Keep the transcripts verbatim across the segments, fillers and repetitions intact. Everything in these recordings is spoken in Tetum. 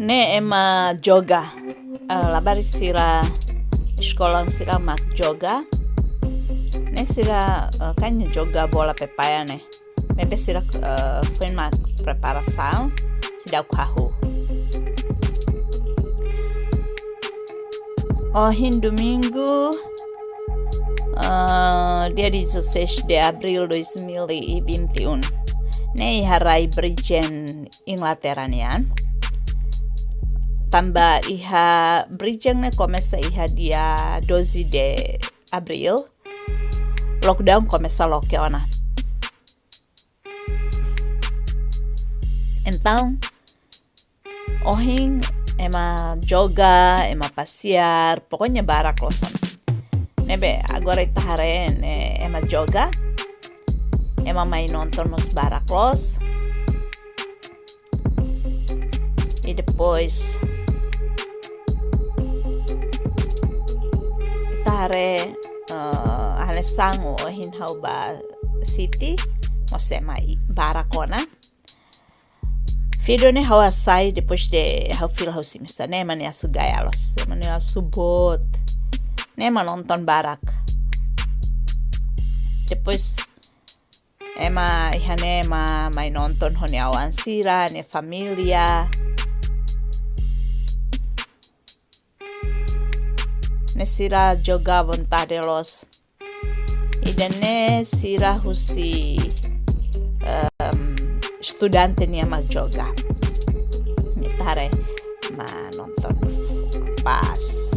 Ne'e ema joga. Eh, labarik sira eskola sira mak joga. Ne'e sira, eh, kan joga bola pepaya ne'e. Maibé sira, eh, foin mak preparasaun, seidauk hahú. Ohin domingu, eh, dia dezasseis de abril dois mil e vinte e um. Ne'e iha rai Bridgend Inglaterra nian. Tanba iha Bridgend ne'e komesa iha dia doze de abril. Lockdown komesa loke ona. Entaun, ohin ema joga, ema pasiar, pokoknya barak loos ona. Ne'ebé agora ita haree ne'e ema joga, ema mai nonton mós barak loos. I depois ita haree, eh, hanesan ohin ha'u ba city, mós ema barak ona. Vídeo ne'e ha'u hasai depois de ha'u fila husi misa, ne'e ema ne'e asu gaya loos, ema ne'e asu boot, ne'e ema nonton barak. Depois ema iha ne'e ema mai nonton ho nia oan sira, nia família. Ne'e sira joga vontade loos. Ida-ne'e sira husi, ehm, estudante nian mak joga. Ne'e ita haree ema nonton pas.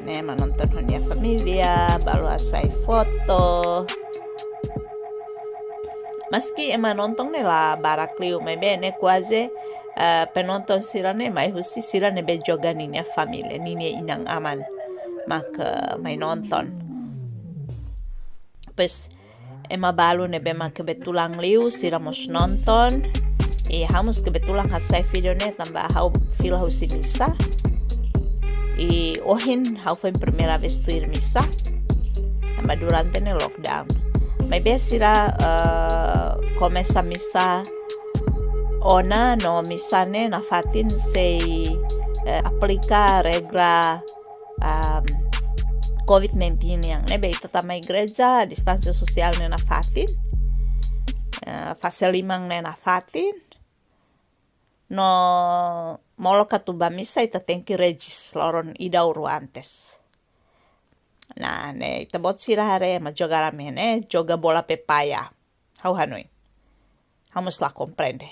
Ne'e ema nonton ho nia família, balu hasai foto. Maski ema nonton ne'e la barak liu, maibé ne'e kuaze, eh, penonton sira ne'e mai husi sira ne'ebé joga ninia família, ninia inan-aman mak, eh, mai nonton. Depois ema balu ne'ebé mak kebetulan liu, sira mós nonton. I ha'u mós kebetulan hasai vídeo ne'e tanba ha'u fila husi misa. I ohin ha'u foin primeira vez tuir misa. Tanba durante ne'e lockdown. Maibé sira, eh, komesa misa ona no misa ne'e nafatin sei, eh, aplika regra, ehm, covid nineteen nian. Ne'ebé ita tama igreja, distánsia sosiál ne'e nafatin. Eh, fase liman ne'e nafatin. No molok atu ba misa ita tenke rejista loron ida ou rua antes. Nah, ne'e ita-boot sira haree ema joga rame ne'e, joga bola pepaya. Ha'u hanoin. Ha'u mós la komprende.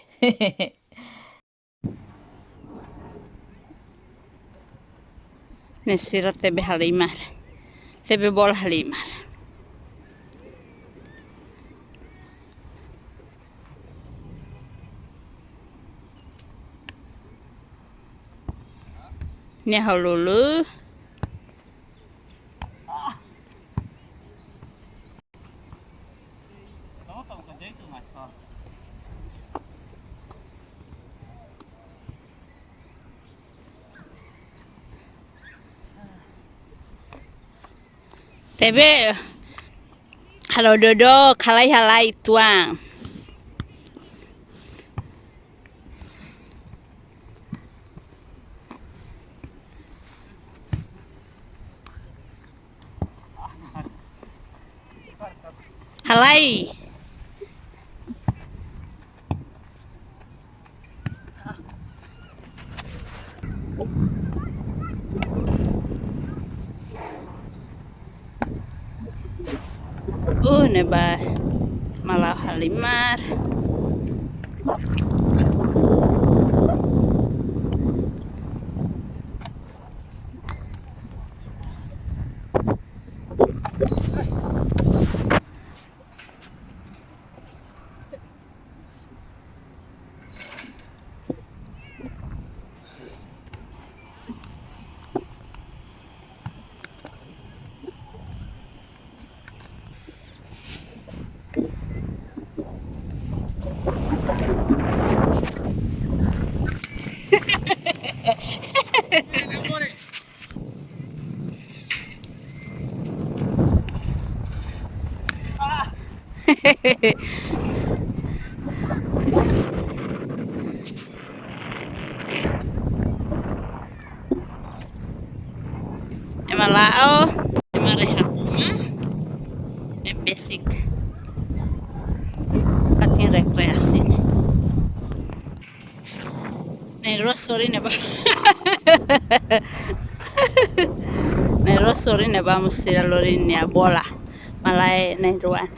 Ne'e sira tebe halimar. Tebe bola halimar. Nia halulu. Tebe, halo dodo, halai halai tuan. Halai. Uh, ne'ebá malau halimar. Na'in-rua sorin ne'ebá. Na'in-rua sorin ne'ebá mós sira lori nia bola. Malae na'in-rua.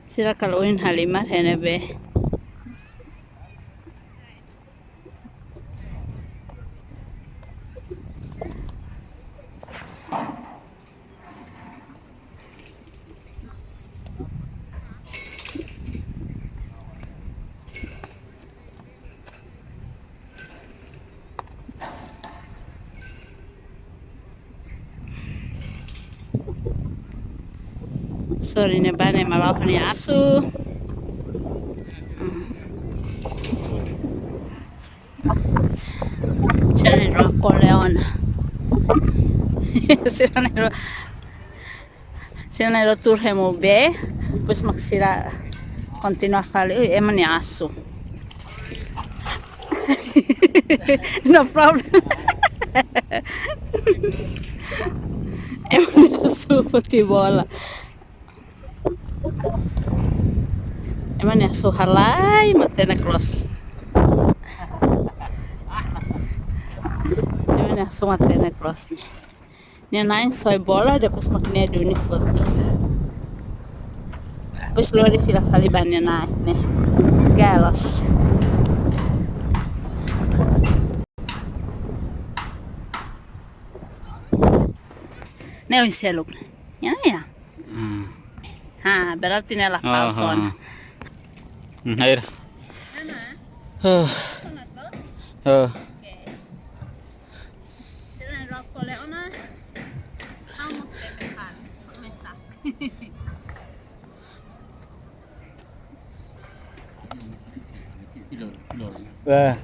Sira kala ohin halimar iha ne'ebé. Sorin ne'ebá ne'e ema la'o ho nia asu. Hmm. Sira na'in-rua kole ona. Sira na'in-rua, sira na'in-rua tuur hemu bee, depois mak sira kontinua fali. Ui, ema nia asu. No problem. Ema nia asu foti bola. Ema nia asu halai matenek loos. Ema nia asu matenek loos. Nia na'in soi bola, depois mak nia duni foto. Depois lori fila fali ba nia na'in ne'e. Galos. Ne'e oin seluk. Ya, ya. Hmm. Ha, berarti ne'e la Aha. Pau sona. Hmm, air. Sana? Huh. Sana to? Huh. Oke. Sira na'in-rua kole ona. Kamu ke depan. Mesa. Eh.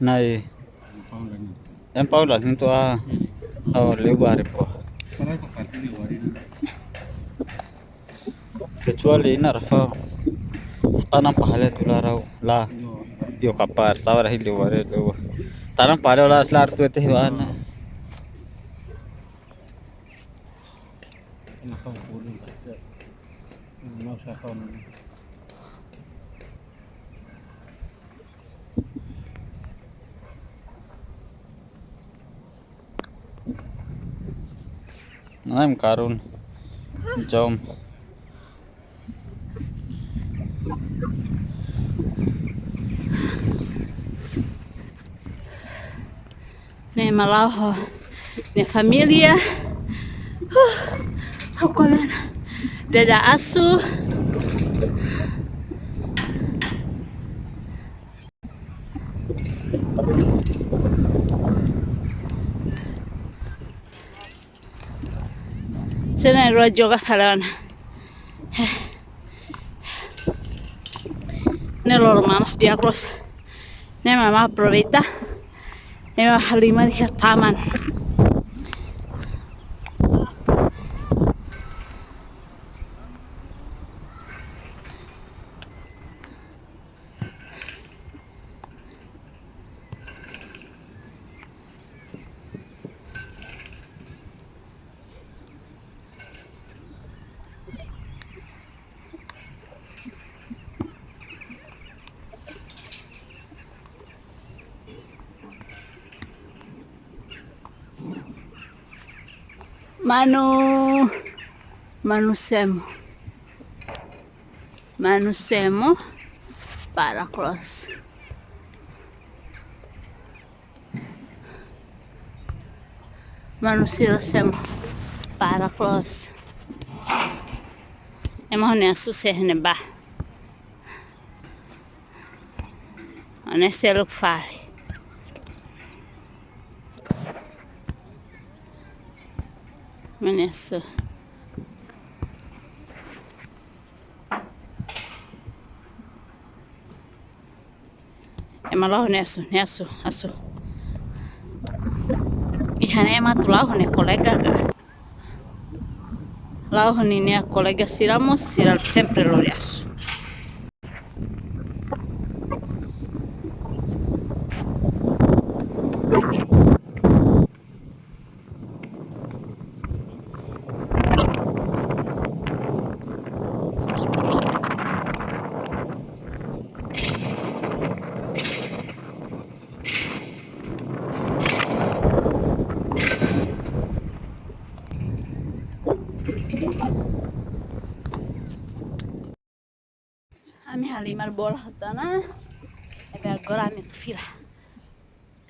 Nai. Em pau la nintu a. Oh, liu bari po. Kecuali ina rafa. Tanam pahale tu la rau la. Dio kapar, tawara hili ware do. Tanam pahale la lar tu ete wana. Naim karun. Jom. Ne'e ema la'o ho nia família. Huh, ha'u kole ona. Dada asu. Sira na'in-rua joga fali ona. Ne'e loron manas di'ak loos. Ne'e ema aproveita. Ne'e ema halimar iha taman. Manu, manu semo. Manu semo para close. Manu sira semo para close. Ema ho nia asu iha ne'ebá. Ema ne'e seluk fali. Ema nia asu. Ema la'o ho nia asu, nia asu, asu. Iha ne'e ema atu la'o ho nia kolega ka. La'o ho ninia kolega sira mós, sira sempre lori asu. Limar bola hotu ona. Ne'ebé agora ami fila.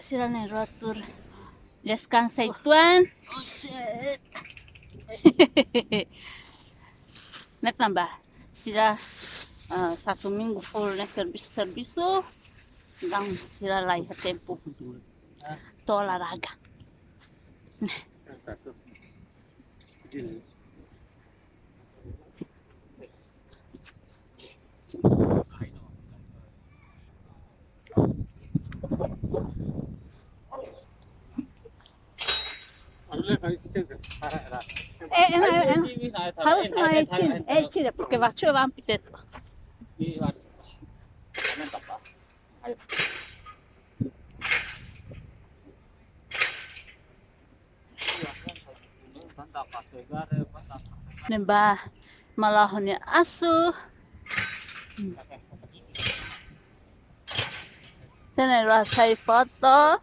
Sira na'in-rua tuur deskansa uitoan. Ne'e tanba sira, ah, satu minggu full ne'e servisu, servisu. Entaun sira la iha tempu to'o olahraga. Eh, eh, eh, eh. Harus na echin, echin, porque va chuva ampite. Ne'ebá malaho nia asu. Sira na'in-rua hasai foto.